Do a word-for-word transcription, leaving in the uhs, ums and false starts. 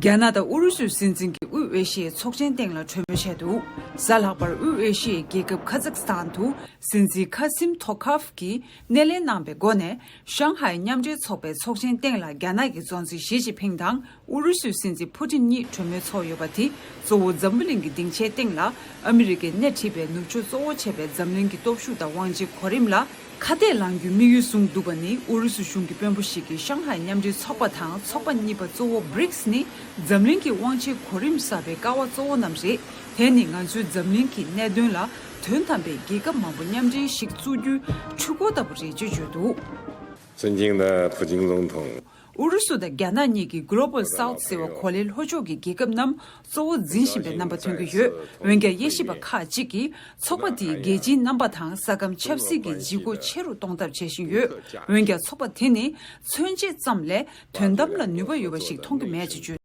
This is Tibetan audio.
རྒྱ་ནག་དང་ཨུ་རུ་སུའི་སྲིད་འཛིན་གྱིས་དབུས་ཨེ་ཤི་ཡའི་ཚོགས་ཆེན་སྟེང་ལ་གྲོས་མོལ་བྱས་འདུག་གཟའ་ལྷག་པར་དབུས་ཨེ་ཤི་ཡའི་རྒྱལ་ཁབ་ཁ་ཛག་སི་ཐན་དུ་སྲིད་འཛིན་ཁ་སིམ་ཐོ་ཁཱབ་ཀྱིས་སྣེ་ལེན་གནང་པའི་སྒོ་ནས། ཤང་ཧའེ་མཉམ་འབྲེལ་ཚོགས་པའི་ཚོགས་ཆེན་སྟེང་ལ་རྒྱ་ནག་གི་གཙོ་འཛིན་ཞི་ཅིན་ཕིང་དང་ཨུ་རུ་སུའི་སྲིད་འཛིན་ཕུ་ཏིན་གཉིས་གྲོས་མོལ་ཚོགས་ཡོད་པ་དེ་གཙོ་བོ་འཛམ་བུ་གླིང་གི་སྡིངས་ཆའི་སྟེང་ལ་ཨ་མི་རི་ཀས་སྣེ་ཁྲིད་པའི་ནུབ་ཕྱོགས་གཙོ་བོ་བྱས་པའི་འཛམ་གླིང་གི་སྟོབས་ཤུགས་དང་དབང་ཆའི་གོ་རིམ་ལ་ཁ་གཏད་ལངས་རྒྱུའི་དམིགས་ཡུལ་བཟུང་འདུག་པ་ནི། ཨུ་རུ་སུ་གཞུང་གི་དཔོན་པོ་ཞིག་གིས་ཤང་ཧའེ་མཉམ་འབྲེལ་ཚོགས་པ་དང་ཚོགས་པ་གཉིས་པ་གཙོ་བོ་བྷི་རིགས་ནི་འཛམ་གླིང་གི་དབང་ཆའི་གོ་རིམ་གསར་པའི་ཀ་བ་གཙོ་བོ་རྣམས་རེད། དེ་ནི་ང་ཚོའི་འཛམ་གླིང་གི་གནད་དོན་ལ་དོན་དམ་པའི་རྒྱལ་ཁབ་མང་པོ་མཉམ་འབྲེལ་ཞིག་བཙུགས་རྒྱུའི་འཕྲུལ་འཁོར་ལྟ་བུ་རེད་ཅེས་བརྗོད་འདུག 尊敬的普京总统， ཨུ་རུ་སུ་དང་རྒྱ་ནག་གཉིས་ཀྱིས་Global South ཟེར་བ་གོ་ལའི་ལྷོ་ཕྱོགས་ཀྱི་རྒྱལ་ཁབ་རྣམས་གཙོ་བོ་འཛིན་བཞིན་པའི་རྣམ་པ་ཐོན་གྱི་ཡོད། འོན་ཀྱང་། དབྱེ་ཞིབ་པ་ཁག་ཅིག་གིས་ཚོགས་པ་དེའི་རྒྱལ་སྤྱིའི་རྣམ་པ་དང་ས་ཁམས་ཆབ་སྲིད་ཀྱི་ལྗིད་ཁོག་ཆེ་རུ་གཏོང་ཐབས་བྱེད་བཞིན་ཡོད། འོན་ཀྱང་། ཚོགས་པ་དེ་ནི་མཚོན་བྱེད་ཙམ་ལས་དོན་དམ་ལ་ནུས་པ་ཡོད་པ་ཞིག་མཐོང་གི་མེད་ཅེས་བརྗོད།